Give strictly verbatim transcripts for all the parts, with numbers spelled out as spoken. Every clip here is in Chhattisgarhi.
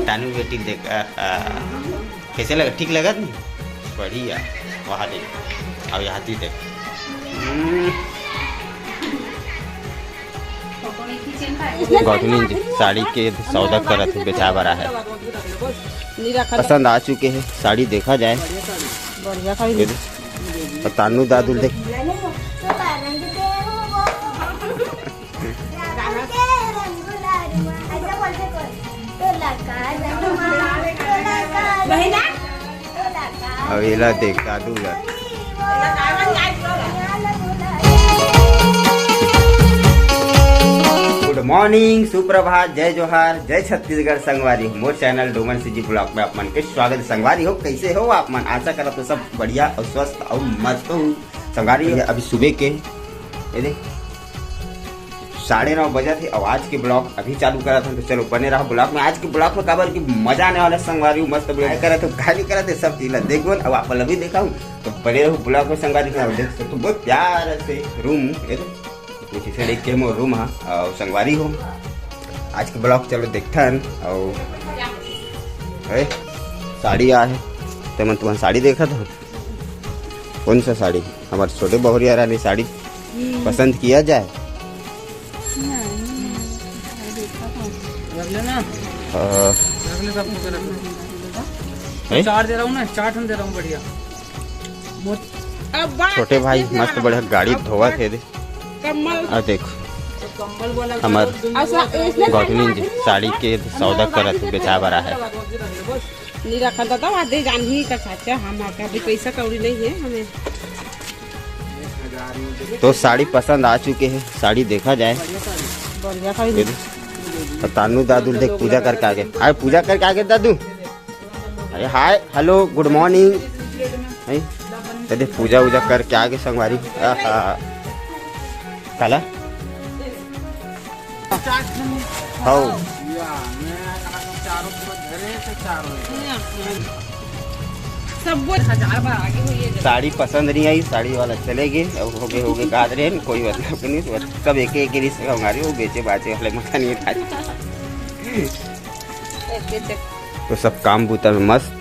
तानू बेटी देख, आ, आ, कैसे लगा? ठीक लगत नहीं? बढ़िया। वहाँ देख, अब यहाँ ती देख। हम्म। गौतमी जी साड़ी के सौदा करत हे, बेचा बर आहे। पसंद आ चुके हैं साड़ी, देखा जाए। बढ़िया साड़ी। ये दे। और तानू दादू देख। बहिना। अब एला देख, दादू ला। गुड मॉर्निंग, सुप्रभात, जय जोहार, जय छत्तीसगढ़ संगवारी हो। मोर चैनल डोमन सीजी ब्लॉग में आप मन के स्वागत हे। संगवारी हो, कैसे हो आप मन? आशा करत हो सब बढ़िया और स्वस्थ और मस्त हो। संगवारी, अभी सुबह के ये देख, साढ़े नौ बजत हे और आज के ब्लॉग अभी चालू करत हन, तो चलो बने रहो ब्लॉग में। आज के ब्लॉग में काबर कि मजा आने वाला संगवारी हो, मस्त बढ़िया करत हो, गाली करत हे, सब चीज ला देखबो। अब आप अभी देखा हूँ तो बने रहो ब्लॉग में संगवारी हो। देख सकते हो बहुत प्यार से रूम, ये देख, कुछ इसे देख के मोर रूम हा। और संगवारी हो, आज के ब्लॉग चलो देखथन। और ए, साड़ी आहे, ते मन तुमन साड़ी देखत हो? कौन सा साड़ी? हमारे छोटे बहुरिया रानी साड़ी पसंद किया जाए। रख लेना। हाँ। रख ले, सबको के रख ले। हैं? चार दे रहा हूँ ना, चार ठन दे रहा हूँ, बढ़िया। मोट-, अब बात छोटे भाई मस्त बढ़िया गाड़ी धोवत हे दे। कम्बल। अब देखो, तो कम्बल वाला हमार करो, दुनिया अच्छा, वाला इसमें करो। गौतमी जी साड़ी के सौदा करत बेचा बर आहे। नहीं रखा दादा, वहाँ दे जानही का चाचा, हम आके अभी पैसा कौड़ी नहीं है हमें। तो साड़ी पसंद आ चुके हैं, साड़ी देखा जाए। बढ़िया साड़ी। ये दे। और तानू दादू देख पूजा करके आ गे। अरे पूजा करके आ गे दादू। अरे हाय, हेलो, गुड मॉर्निंग। हैं? ये देख पूजा वूजा करके आ गे संगवारी। आहा। काला? हौ। सब वो हजार बार आगे हुई है। साड़ी पसंद नहीं आई, साड़ी वाला चले गए, अब हो गए, हो गए, काट रहे हैं, कोई मतलब नहीं, सब एक एक रिश्ते का हमारी, वो बेचे बाचे वाले मकान ये था। तो सब काम बूता में मस्त,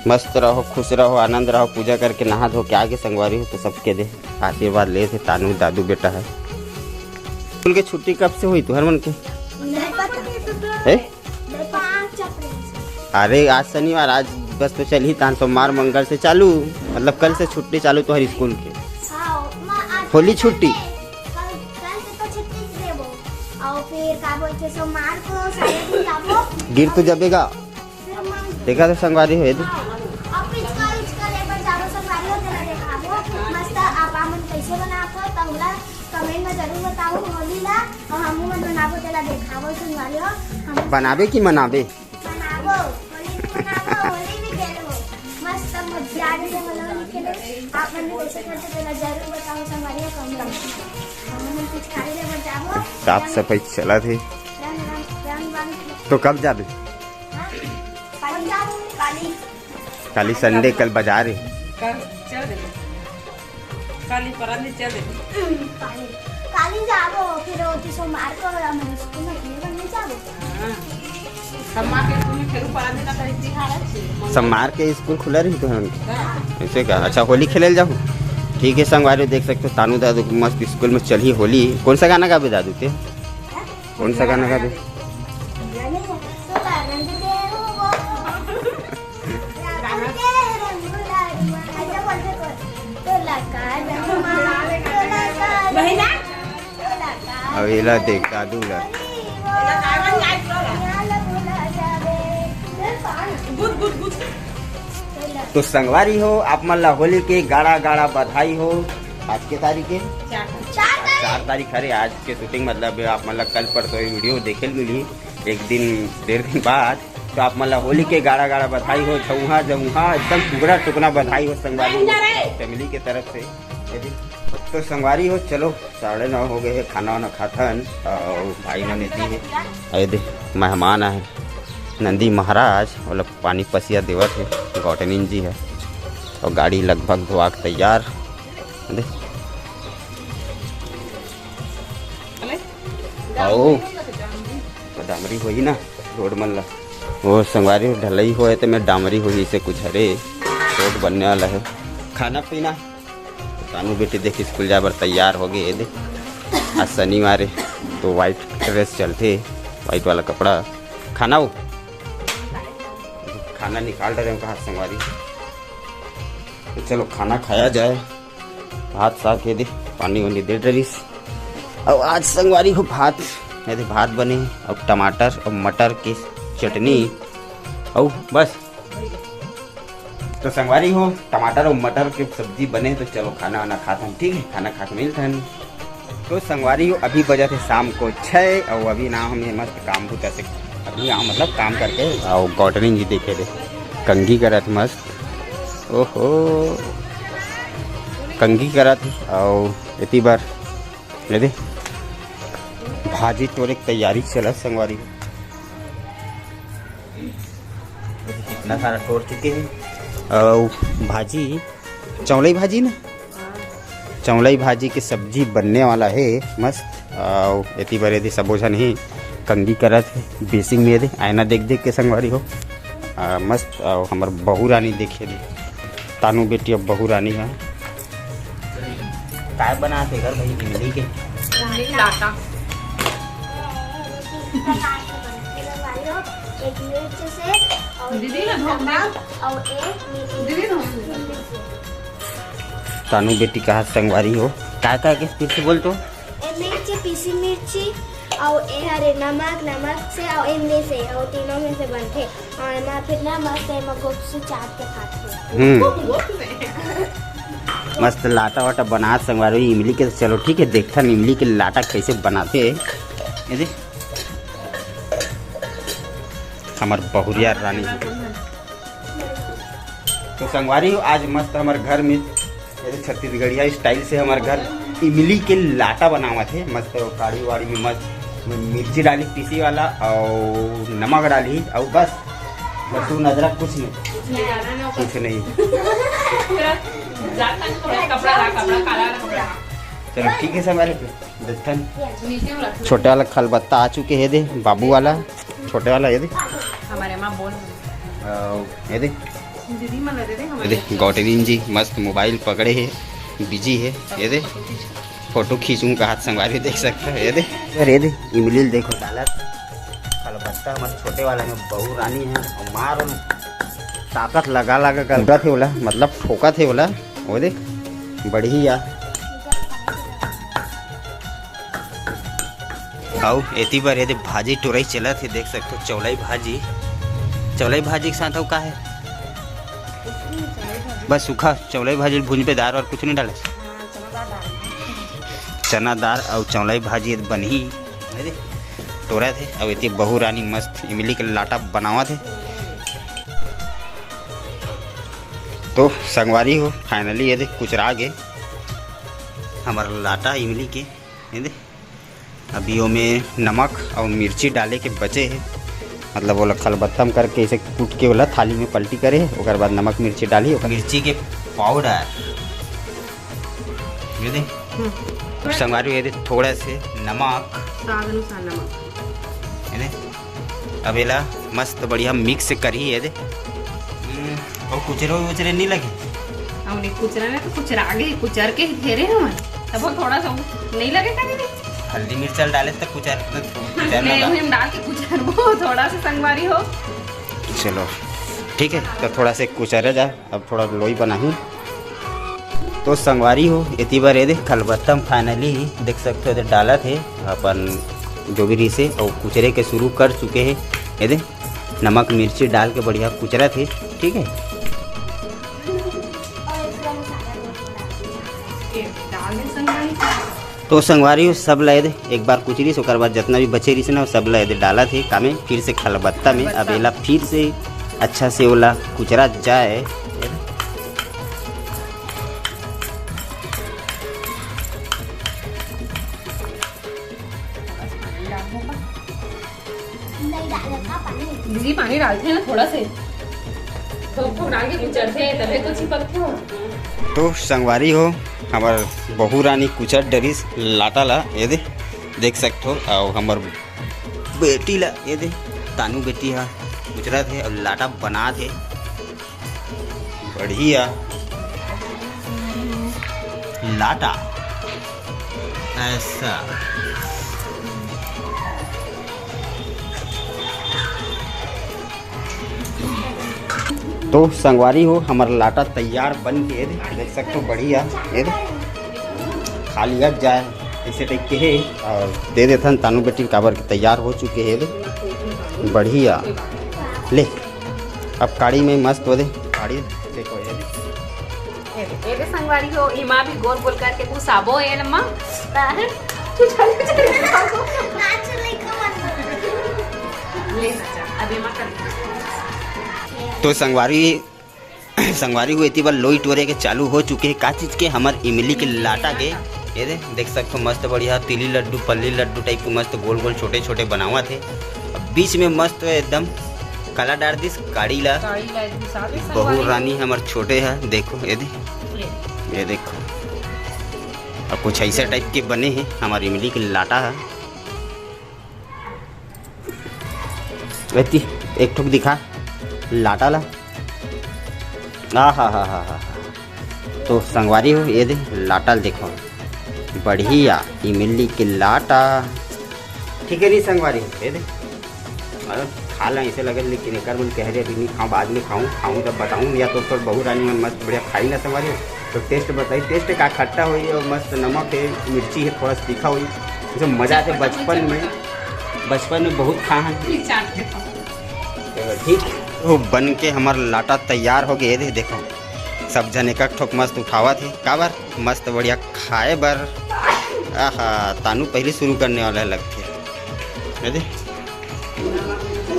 मस्त रहो, खुश रहो, आनंद रहो। पूजा करके नहा धो के आगे संगवारी हो, तो सबके दे आशीर्वाद ले थे। तानू दादू बेटा है। स्कूल के छुट्टी कब से हुई तुहर मन के? नहीं पता। है? पाँच अप्रैल से। अरे आज शनिवार, आज बस तो चलही, तान सोमवार मंगल से चालू, मतलब कल से छुट्टी चालू तुहर स्कूल के। हाँ, मैं आज होली छुट्टी। कल, कल से तो छुट्टी देबो। और फिर का बोलते, सोमवार को सारे दिन जाबो। गिर तो जबेगा। फिर मंग- देखा तो संगवारी हो, ये दे। हाँ, और पिचका उचका लेबर जाबो, संगवारी हो, तेला देखाबो। मस्त आपा मन कैसे बनाबो, तौला कमेंट में जरूर बताओ। होली ला और हमू मन बनाबो, तेला देखाबो, संगवारी हो। हम बनाबे कि मनाबे? मनाबो, होली भी मनाबो, होली भी खेलबो। मस्त मजा आ जाए, होली खेले। आप मन भी कैसे खेलते, तेला जरूर बताओ, संगवारी हो, कमेंट में। हमू मन पिचकारी लेबर जाबो। साफ सफाई चलत हे। रंग, रंग, रंग, रंग। तो कब जाबे? हाँ? काली, काली। काली संडे, कल बाजार हे। कल चल देबे। काली परन दिन चल देबे। काली, काली जाबो, फिर वो तो सोमवार को हम स्कूल में खेले बर नहीं जाबो। हाँ। सोमवार के स्कूल में खेलू, परन दिन का तो तिहार है। सोमवार के स्कूल खुला रही तो हम। हाँ। ऐसे का? अच्छा, होली खेले जाओ। ठीक है संगवारी, देख सकते हो तानू दादू मस्त स्कूल में चली होली। कौन सा गाना गाबे दादू ते? कौन सा गाना गाबे? बहिना। अब एला देख दादू ला। तो संगवारी हो, आप मन ला होली के गाड़ा गाड़ा बधाई हो। आज के तारीख है? चार। चार तारीख। चार तारीख हरे। आज के शूटिंग मतलब आप मन ला कल परसों ये वीडियो देखे ल मिली, एक दिन डेढ़ दिन बाद। तो आप मन ला होली के गाड़ा गाड़ा बधाई हो, झउहा झउहा एकदम टुकड़ा टुकड़ा बधाई हो संगवारी हो, फैमिली के तरफ से। ये दिन तो संगवारी हो, चलो साढ़े नौ हो गए हैं, खाना वाना खाथन और भाई मन एती है। ये दे मेहमान आए नंदी महाराज, ओला पानी पसिया देवत हे, गौटनिन जी है और गाड़ी लगभग धोआ के तैयार। दे। आओ, तो डामरी होही ना। रोड मन ला। वो संगवारी हो, ढलई होए ते मैं डामरी होही से कुछ हरे, रोड बनने वाला है। खाना पीना, तानू बेटी देख स्कूल जाए बर तैयार हो गए। दे, आज शनिवार है, तो वाइट ड्रेस चलते, वाइट वाला कपड़ा। खाना हो, खाना निकाल रहे हो कहा संगवारी। तो चलो खाना खाया जाए। भात साग ये दे, पानी वानी दे डरिस। और आज संगवारी हो भात, ये दे भात बने और टमाटर और मटर की चटनी और बस। तो संगवारी हो, टमाटर और मटर के सब्जी बने, तो चलो खाना वाना खात हन, ठीक है? खाना खा के मिलत हन। तो संगवारी हो, अभी बजत हे शाम को छः और अभी ना हम ये मस्त काम बुता से, अभी यहाँ मतलब काम करके और गौटरिन जी देखे दे, कंघी करत मस्त। ओहो, कंघी करत हे और एती बर ये दे भाजी टोरे के तैयारी चलत संगवारी हो। इतना सारा टोर चुके हैं। और भाजी, चौलई भाजी ना, चौलई भाजी के सब्जी बनने वाला है मस्त। और एती बर एदे सबो झन ही कंगी करत है, बेसिंग में एदे आईना देख देख के संगवारी हो। आ, मस्त। और हमर बहू रानी देखे दे, तानू बेटी अब बहू रानी है। काय बनात हे घर भाई इमली के? इमली लाटा। एक मिर्च से और दीदी ना एक धो दे। नमक और एक मीठी दीदी धो दे। तानू बेटी कहा संगवारी हो, काय काय के फिर से बोल तो। ए मिर्ची, पीसी मिर्ची और ए हरे नमक, नमक से और इमली से और तीनों में से बनथे। और एमा फिर ना मस्त एमा गुपचुप चाट के खाथे। हम्म। मस्त लाटा वाटा बनात संगवारी इमली के। चलो ठीक है, देखथन इमली के लाटा कैसे बनाथे। ये दे, हमर बहुरिया रानी। तो संगवारी हो, आज मस्त हमर घर में ये छत्तीसगढ़िया स्टाइल से हमर घर इमली के लाटा बनावत हे। मस्त काढ़ी वाड़ी में मस्त मिर्ची डाली पीसी वाला और नमक डाली और बस, लहसुन अदरक कुछ नहीं, कुछ नहीं। चलो ठीक है संगवारी, देखथन। छोटे वाला खलबत्ता आ चुके हे दे, बाबू वाला, छोटे वाला ये दे। हमारे माँ बोल रही है। अ, ये दे। दीदी मन दे दे, हमारे ये दे, गौटरीन जी मस्त मोबाइल पकड़े हे, बिजी हे। ये दे, फोटो खींचूं कहा संगवारी देख सकते हो। ये दे, अरे ये दे, इमली देखो डाला खलबत्ता, हमारे छोटे वाला में बहू रानी है और मार ताकत लगा लगा कर उठा थे बोला, मतलब ठोका थे बोला। वो दे, बढ़िया। अउ एती बर एदे भाजी टोरई चलत हे, देख सकथो, चौलाई भाजी। चौलाई भाजी के साथ अउ का हे? बस सूखा चौलाई भाजी, भूंज पे दार और कुछ नहीं डाले। चना दार अउ चौलाई भाजी एदे बनही। एदे टोरत हे, अउ एती बहू रानी मस्त इमली के लाटा बनावत हे। तो संगवारी हो, finally एदे कुचरा गे हमर लाटा इमली के। एदे अभी ओमे नमक अउ मिर्ची डाले के बचे हे, मतलब ओला खलबत्ता म करके ऐसे कूट के ओला थाली में पलटी करे हे, ओकर बाद नमक मिर्ची डाली, ओकर मिर्ची के पाउडर, ये दे। हम्म। अब संगवारी ये दे थोड़ा से नमक, स्वाद अनुसार नमक। ये दे, अब एला मस्त बढ़िया mix करही ये दे। हम्म, अउ कुचरे उचरे नहीं लगे? अउ नहीं कुचरा ना तो कुचरा गे, कुचर के घेरे हमन, तब वो थोड़ा सा नहीं लगे कभी नहीं। हल्दी मिर्चा डाले तो कुचर, कुचर नहीं, लगा। वही हम डाल के कुचरबो थोड़ा सा संगवारी हो। चलो ठीक है, तो थोड़ा से कुचरे जा, अब थोड़ा लोई बनाही। तो संगवारी हो, एती बर ये दे खलबत्ता म finally देख सकते हो, ये दे डालत हे अपन जो भी रिहिसे अउ कुचरे के शुरू कर चुके हे। ये दे नमक मिर्ची डाल के बढ़िया कुचरत हे, ठीक है। तो संगवारी हो, सब ला ये दे एक बार कुचरिस, ओकर बाद जितना भी बचे रिहिस ना, सब ला ये दे डालत हे कामे, फिर से खलबत्ता में। अब एला फिर से अच्छा से ओला कुचरा जाए। दीदी पानी डालते हैं ना थोड़ा से, तो खूब डाल के कुचरते हैं, तबे तो चिपकते हो। तो संगवारी हो, हमर बहू रानी कुचर डरिस लाटा ला, ये दे देख सकथो, अउ हमर बेटी ला ये दे तानू बेटी ह उचरत हे अउ लाटा बनात हे। बढ़िया लाटा। ऐसा। तो संगवारी हो, हमर लाटा तैयार बन के, ये दे, देख सकते हो, बढ़िया, ये दे, खा लिया जाए, ऐसे टाइप के हे। और दे देथन तानू बेटी, काबर के तैयार हो चुके हे, ये दे, बढ़िया। ले, अब काड़ी में मस्त हो दे, काड़ी देखो, ये दे। ये दे, ये दे संगवारी हो, इमा भी गोल गोल करके घुसाबो एलमा। ले बच्चा, अब एमा कर। तो संगवारी, संगवारी हो, एती बर लोई टोरे के चालू हो चुके हे। का चीज के? हमर इमली के लाटा के। ये दे, देख सकते हो, मस्त बढ़िया तिली लड्डू, पल्ली लड्डू टाइप के मस्त गोल गोल छोटे छोटे बनावत हे। अब बीच में मस्त एकदम कला डार दिस काड़ी ला। काड़ी ला घुसा दे बहू संगवारी। रानी हमर छोटे है, देखो ये दे, ले। ये देखो, अब कुछ ऐसा टाइप के बने हैं हमर इमली के लाटा है। एती एक ठुक दिखा लाटा ला। आ हा हा हा हा। तो संगवारी हो, ये दे लाटा ल देखो, बढ़िया इमली के लाटा। ठीक है नी संगवारी हो, ये दे, मतलब खा ला ऐसे लगे, लेकिन एक मन कह रहे अभी नहीं खाऊँ, बाद में खाऊँ, खाऊँ तब बताऊँ। या तो, तो बहू रानी मन मस्त बढ़िया खाई ना संगवारी हो। तो टेस्ट बताई, टेस्ट का खट्टा होई और मस्त नमक है, मिर्ची है, थोड़ा सा तीखा होई। जैसे मजा आते बचपन में, बचपन में बहुत खा हैं। ठीक, वो बन के हमार लाटा तैयार हो गए। ये दे, देखो, सब झन एक एक ठोक मस्त उठावत हे। काबर? मस्त बढ़िया खाए बर। आहा, तानू पहले शुरू करने वाला है लगथे। ये दे,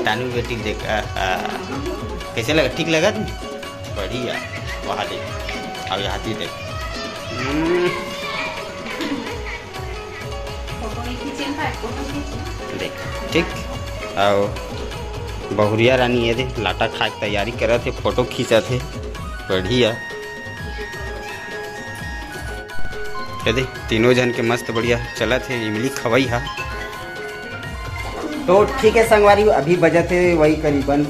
तानू बेटी देख, आहा, कैसे लगा? ठीक लगा तुम? बढ़िया। वहाँ देख, अब यहाँ देख। हम्म। देख, ठीक। अउ बहुरिया रानी ये दे लाटा खाए के तैयारी करत हे, फोटो खींचत हे। बढ़िया। ये दे, तीनों झन के मस्त बढ़िया चलत हे इमली खवई हा। तो ठीक है संगवारी, अभी बजत हे वही करीबन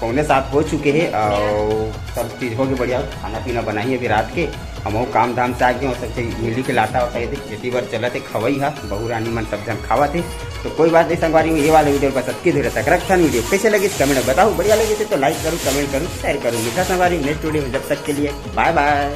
पौने सात हो चुके हे और सब चीज हो गए बढ़िया। खाना पीना बनाही अभी रात के, हम काम धाम से आ गए और सबसे इमली के लाटा होता है, खेती बर चलत हे खवई हा, बहू रानी मन सब झन खावत हे। तो कोई बात नहीं संगवारी, ये वाले वीडियो बस अतकी दूर तक रखथन। वीडियो कैसे लगी कमेंट में बताओ, बढ़िया लगी तो लाइक करूँ, कमेंट करूँ, शेयर करूँ। मिलता संगवारी नेक्स्ट वीडियो में, जब तक के लिए बाय बाय।